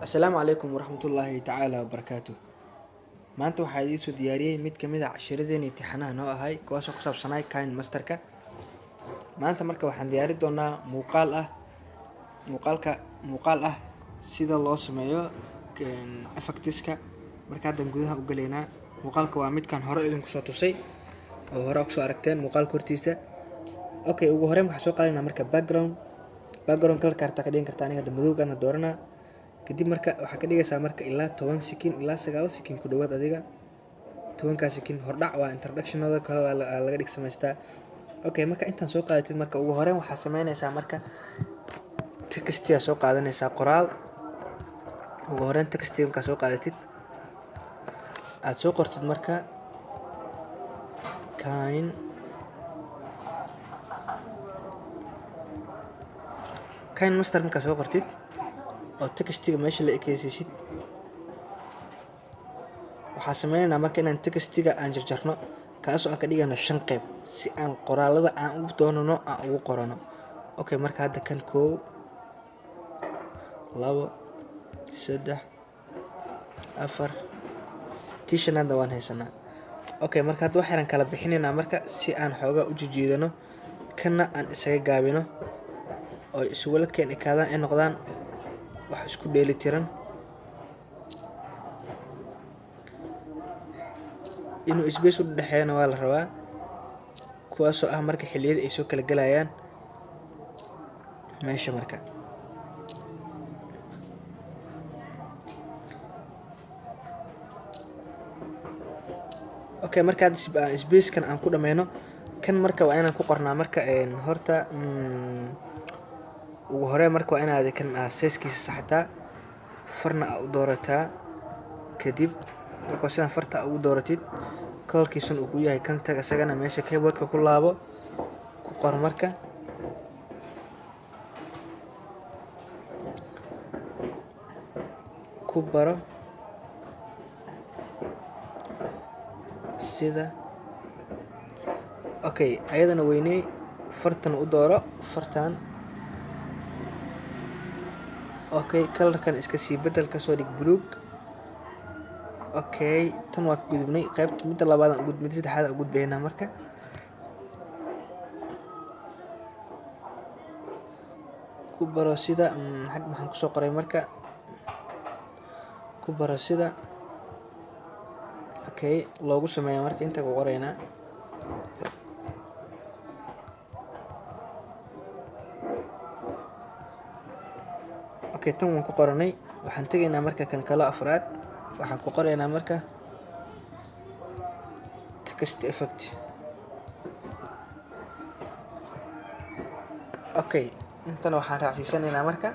Asalaamu calaykum waraxmatullaahi tacaala wabarakaatu. Maanta waxaa idiin soo diyaariyey mid ka mid a cashiradeenii imtixaanaha noo ahay, kuwaasoo ku saabsanay KineMasterka. Maanta marka waxaan diyaari doonaa muuqaal ah, muuqaalka muuqaal ah sida loo sameeyo effectiska. Marka haddaan gudaha u galeynaa, muuqaalka waa midkan hore idinku soo tusay oo hore kusoo aragteen muuqaalka hortiisa. Okay, ugu horeyn waxaa soo qaadanaa marka background. Background colorka hartaa ka dhigan kartaa, aniga hadda madowgana dooranaa. Kadib marka waxaa ka dhigaysaa marka ilaa 10 second, ilaa 9 second ku dhawaad. Adiga 10-kaa second hordhac waa, introductionada kale waa laga dhig samaystaa. Okay, marka intaan soo qaadatid, marka ugu horeyn waxaa sameynaysaa marka textigaa soo qaadanaysaa, qoraal. Ugu horeyn textiga markaa soo qaadatid, aad soo qortid marka KineMaster. Markaa soo qortid oo textiga meesha la ekeysiisid, waxaa sameynaynaa marka inaan textiga aan jarjarno, kaasoo aan ka dhigayno shan qeyb si aan qoraalada aan ugu doonano aan ugu qorano. Okay, marka hadda kan 1, 2, 3, 4, kii shanaadna waan haysanaa. Okay, marka hadda waxaan kala bixinaynaa marka si aan xoogaa u jijiidano, kana aan isaga gaabino oo isugula keen ekaadaan, ay noqdaan wax isku dheeli tiran. Inuu space u dhexeeyana waa la rabaa, kuwaasoo ah marka xilliyada ay soo kala gelayaan meesha marka. Okay, marka hadda spacekan aan ku dhameyno kan, marka waa inaan ku qornaa marka horta ugu hore marka waa inaad kan sizekiisa saxataa, farna aa u doorataa. Kadib marka sidaan farta ugu dooratid, colorkiisana uu ku yahay kan, tag isagana meesha keyboardka ku laabo, ku qor marka ku baro sida. Okay, ayadana weyney, fartana u dooro fartan. Okay, colorkan iska sii bedel, kasoo dhig buluug. Okay, tan waa ka gudubnay qaybta midda labaad, aan gudub midda saddexaad aan u gudbaynaa. Marka ku baro sida xag maxaan kusoo qoray marka ku baro sida. Okay, loogu sameeyo marka inta ku qoraynaa. Okay, tan waan ku qoranay. Waxaan tegaynaa marka kan kale afraad, waxaan ku qoraynaa marka text effect. Okay, intana waxaan raacsiisanaynaa marka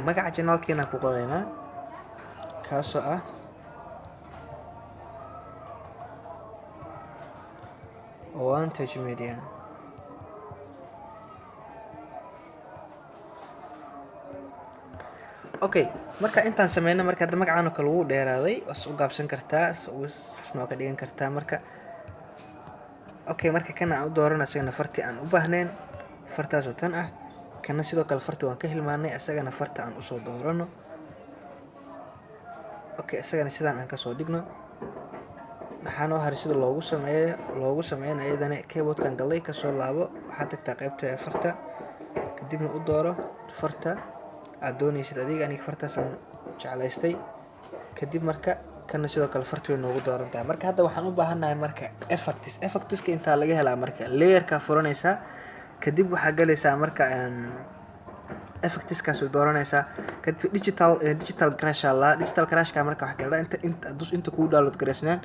magaca channelkeena ku qoraynaa, kaasoo ah Wantage Media. Okay, marka intaan sameyno, marka hadda magacaan oo kale wuu dheeraaday, waas u gaabsan kartaa, saasna waa ka dhigan kartaa marka. Okay, marka kana aan u doorano isagana farti aan u baahnayn, fartaasoo tan ah. Kana sidoo kale farti waan ka hilmaanay, isagana farta aan usoo doorano. Okay, isagana sidaan aan kasoo dhigno. Maxaa noo haray? Sida loogu sameeyo, loogu sameeyana iyadana keyboardkan galay, kasoo laabo, waxaad tagtaa qaybta farta, kadibna u dooro farta aad doonaysid adiga. Aniga fartaasaan jeclaystay. Kadib marka kana sidoo kale farti way noogu dooran tahay. Marka hadda waxaan u baahannahay marka effects. Effectska intaa laga helaa marka layerkaa furanaysaa, kadib waxaa galaysaa marka effectskaas dooranaysaa, kadib digital crash aa lahaa. Digital crashka marka waxaa galdaa inta dus inta kuu download garaysnaan,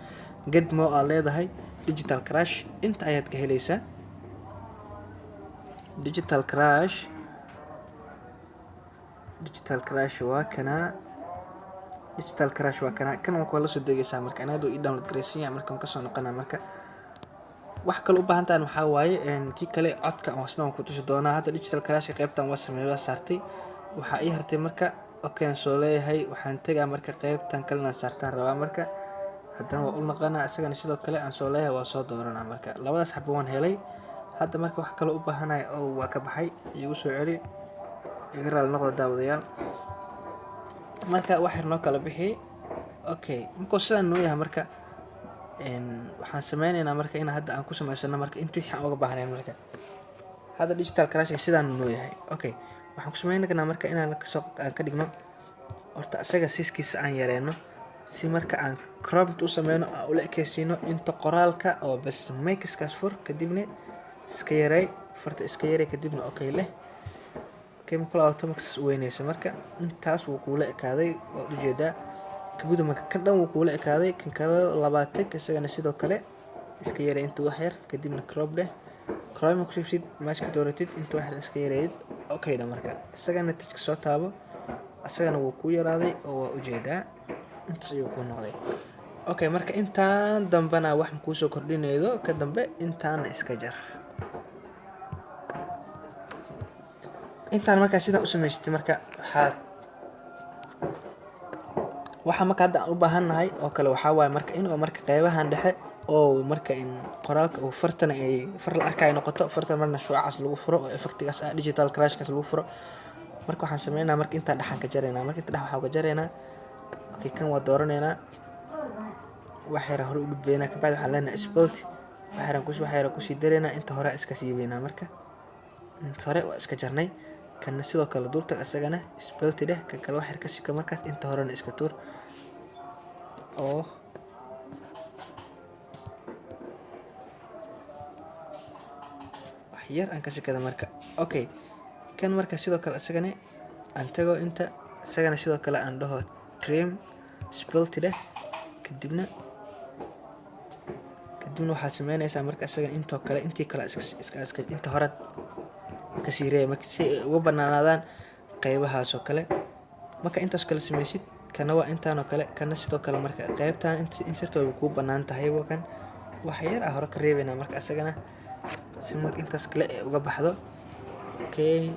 get more aa leedahay, digital crash inta ayaad ka helaysaa. Digital crash, digital crash waa kanaa, digital crash waa kanaa. Kan waa kula soo degaysaa marka. Aniga hadda ii download garaysan yahay, marka waan kasoo noqonaa. Marka wax kale u baahan tahan waxaa waaye kii kale codka isna waan ku tusi doonaa. Hadda digital crashka qaybtan waa sameeyay, waa saartay. Waxaa ii hartay marka, okay, aan soo leeyahay, waxaan tegaa marka qaybtan kalena saartaan rabaa. Marka haddana waa u noqonaa, isagana sidoo kale aan soo leeyahay, waa soo dooranaa. Marka labadaas xabo waan helay. Hadda marka wax kale u baahanahay oo waa ka baxay, iigu soo celi. Iga raali noqda, daawadayaal. Marka wax yar noo kala bixi. Okay, markuu sidaan noo yahay, marka waxaan sameyneynaa marka in hadda aan ku samaysano marka inta wixii aan uga baahnayn. Marka hadda digital crush sidaan noo yahay. Okay, waxaan ku sameyn karnaa marka inaan kasoo aan ka dhigno horta isaga size-kiisa aan yareeno, si marka aan crop u sameyno aan ula ekeysiino inta qoraalka oo bas. Mask-kaas fur, kadibna iska yarey farta, iska yarey, kadibna okay leh. Okay, marka laabato markaas u weyneysa. Marka intaas wuu kuula ekaaday, waad ujeedaa. Kaguda marka kan dhan wuu kuula ekaaday. Kan kale labaatan isagana sidoo kale iska yarey inta wax yar, kadibna crop dheh. Crop marka kushubsid, mask dooratid, inta wax yar iska yareyd, okay dha. Marka isagana touch-ka soo taabo, isagana wuu ku yaraaday oo waa ujeedaa, intaas ayuu kuu noqday. Okay, marka intaan dambena wax kuusoo kordhinaydo ka dambe, intaana iska jar. Intaan markaa sidaan u samaysatay, marka waxa marka hadda aan u baahannahay oo kale waxaa waaye marka inuu marka qeybahan dhexe oo marka in qoraalka uu fartana ay far la arkayo noqoto, fartan marna shucacaas lagu furo oo effect-igaas ah digital crush-kaas lagu furo. Marka waxaan sameynaa marka intaan dhexan ka jaraynaa. Marka inta dhex waxaan ka jaraynaa, okay, kan waa dooranaynaa, wax yar hore u gudbaynaa, kabacdi waxaan leenahay split. Wax yar kusii daraynaa, inta hore iska siibaynaa. Marka inta hore waa iska jarnay. Kana sidoo kale dultag, isagana split dheh. Kan kale wax yar ka siko, markaas inta horena iska tuur oo wax yar aan ka sikada. Marka okay, kan marka sidoo kale isagana aan tago inta, isagana sidoo kale aan dhaho trim, split dheh. Kadibna waxaad sameynaysaa marka isagana intoo kale, intii kale iska inta hore kasii reeb, marka si ay uga banaanaadaan qeybahaas oo kale. Marka intaas kale sameysid, kana waa intaan oo kale, kana sidoo kale. Marka qeybtan insert way kuu banaan tahay, kan wax yar ah hore ka reebeynaa marka isagana, si marka intaas kale ay uga baxdo. Okay,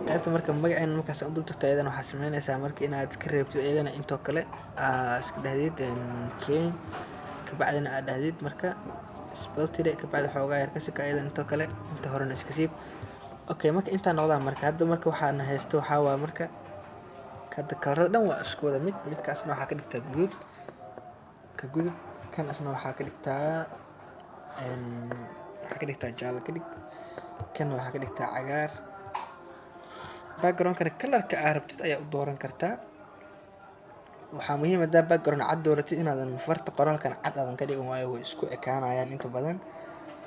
qaybta marka magaceena markaas u dul tagto, ayadana waxaad sameynaysaa marka inaad iska reebtid iyadana intoo kale, aa iska dhahdid trim, kabacdina aad dhahdid marka split, kabacdi xoogaa yar ka sika ayadana intoo kale, inta horena iska siib. Okay, marka intaa noqdaan, marka hadda marka waxaana haysto waxaa waaye marka hadda colour-ada dhan waa isku wada mid. Midkaasna waxaa ka dhigtaa guduud, ka gudub. Kan asna waxaa ka dhigtaa jaallo ka dhig. Kan waxaa ka dhigtaa cagaar. Background-kana colour-ka aa rabtid ayaa u dooran kartaa. Waxaa muhiim, haddaa background cad dooratid, inaadan farta qoraalkan cad aadan ka dhigin, waayo way isku ekaanayaan inta badan.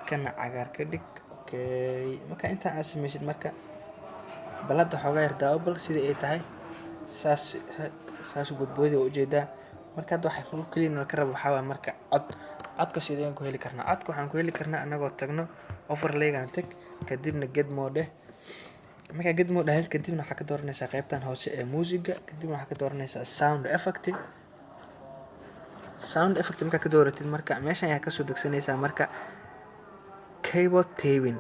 Kana cagaar ka dhig. Okay, marka intaa aad sameysid, marka bal hadda xoogaa yar daawo bal sidii ay tahay. Saas saas boodboodi waa ujeedaa. Marka hadda waxa kaliya ka rabo waxaa waaye marka cod. Codka sideen ku heli karnaa? Codka waxaan ku heli karnaa anagoo tagno overlay-gan, tag, kadibna get more dheh. Markaa get more dhahdid, kadibna waxaa ka dooranaysaa qaybtan hoose ee muusiga, kadibna waxaa ka dooranaysaa sound effect. Sound effect markaa ka dooratid, marka meeshan ayaa kasoo degsanaysaa marka keyboard typing,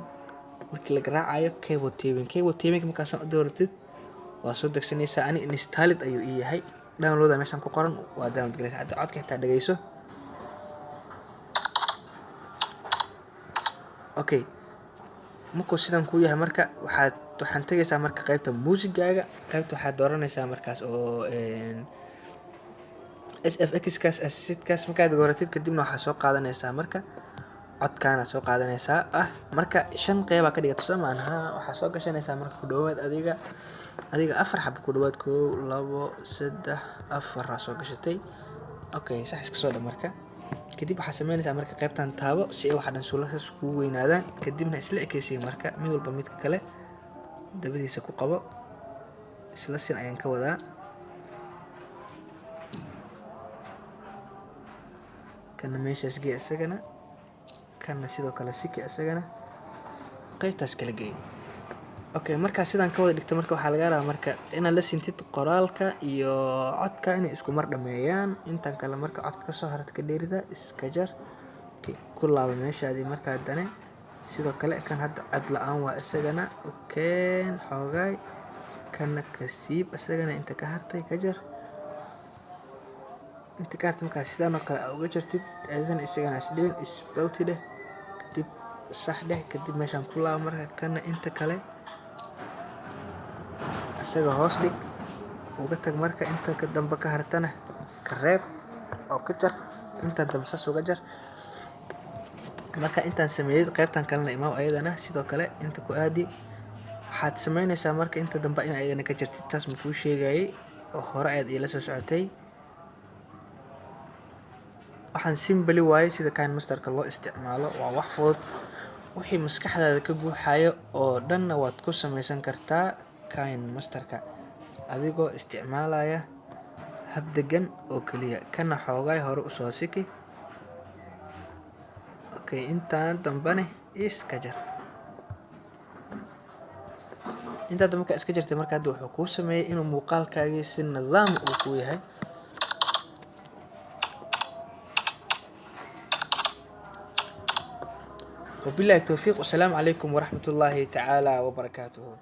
markii la garaacayo keyboard typing. Keyboard typing markaa soo dooratid, waa soo degsanaysaa. Ani installed ayuu ii yahay, download meeshan ku qoran, waa download garaysa. Hadda codka xitaa dhageyso. Okay, markuu sidan kuu yahay, marka waxaan tegaysaa marka qaybta muusigaaga. Qaybta waxaad dooranaysaa markaas oo SFX kaas, asset-kaas markaad dooratid, kadibna waxaa soo qaadanaysaa marka codkaana soo qaadanaysaa ah. Marka shan qeybaa ka dhigata, soo maaha? Waxaa soo gashanaysaa marka ku dhawaad adiga afar xabo ku dhawaad, kow, labo, saddex, afar aa soo gashatay. Okay, sax iska soo dha. Marka kadib waxaa sameynaysaa marka qaybtan taabo, si ay waxa dhan suulasaas kugu weynaadaan, kadibna isla ekeysiya. Marka mid walba midka kale dabadiisa ku qabo, isla sin ayaan ka wadaa. Kana meeshaas gee isagana, kana sidoo kale siki isagana qaybtaas kala geey. Okay, markaa sidaan ka wada dhigto, marka waxaa laga rabaa marka inaad la sintid qoraalka iyo codka inay isku mar dhameeyaan. Intan kale marka codka kasoo harta ka dheerida iska jar. Okay, ku laaba meeshaadii. Markaa dane sidoo kale kan hadda cod la-aan waa isagana. Okay, xoogaay kana ka siib isagana, inta ka hartay ka jar, inta ka hartay. Markaa sidaan oo kale aa uga jartid adana, isagana isdhibin, split dheh, kadib sax dheh, kadib meeshaan ku laaba. Marka kana inta kale Isaga hoos dhig, uga tag. Marka inta ka dambe ka hartana ka reeb oo ka jar. Inta dambe saas uga jar. Marka intaan sameeyey, qaybtan kalena imaaw. Ayadana sidoo kale inta ku aadi. Waxaad sameynaysaa marka inta dambe in ayadana ka jartid. Taas ma kuu sheegayay oo hore ayaad iila soo socotay? Waxaan simply waaye sida KineMasterka loo isticmaalo. Waa wax fudud. Wixii maskaxdaada ka guuxayo oo dhanna waad ku sameysan kartaa KineMasterka adigoo isticmaalaya hab degan oo keliya. Kana xoogaay hore usoo siki. Okay, intaan dambane iska jar. Intaa dambe markaa iska jartay, marka hadda wuxuu kuu sameeyey inuu muuqaalkaagii si nidaam uu kuu yahay. Wabillahi towfiiq, wasalaamu calaykum waraxmatullaahi tacaala wabarakaatuhu.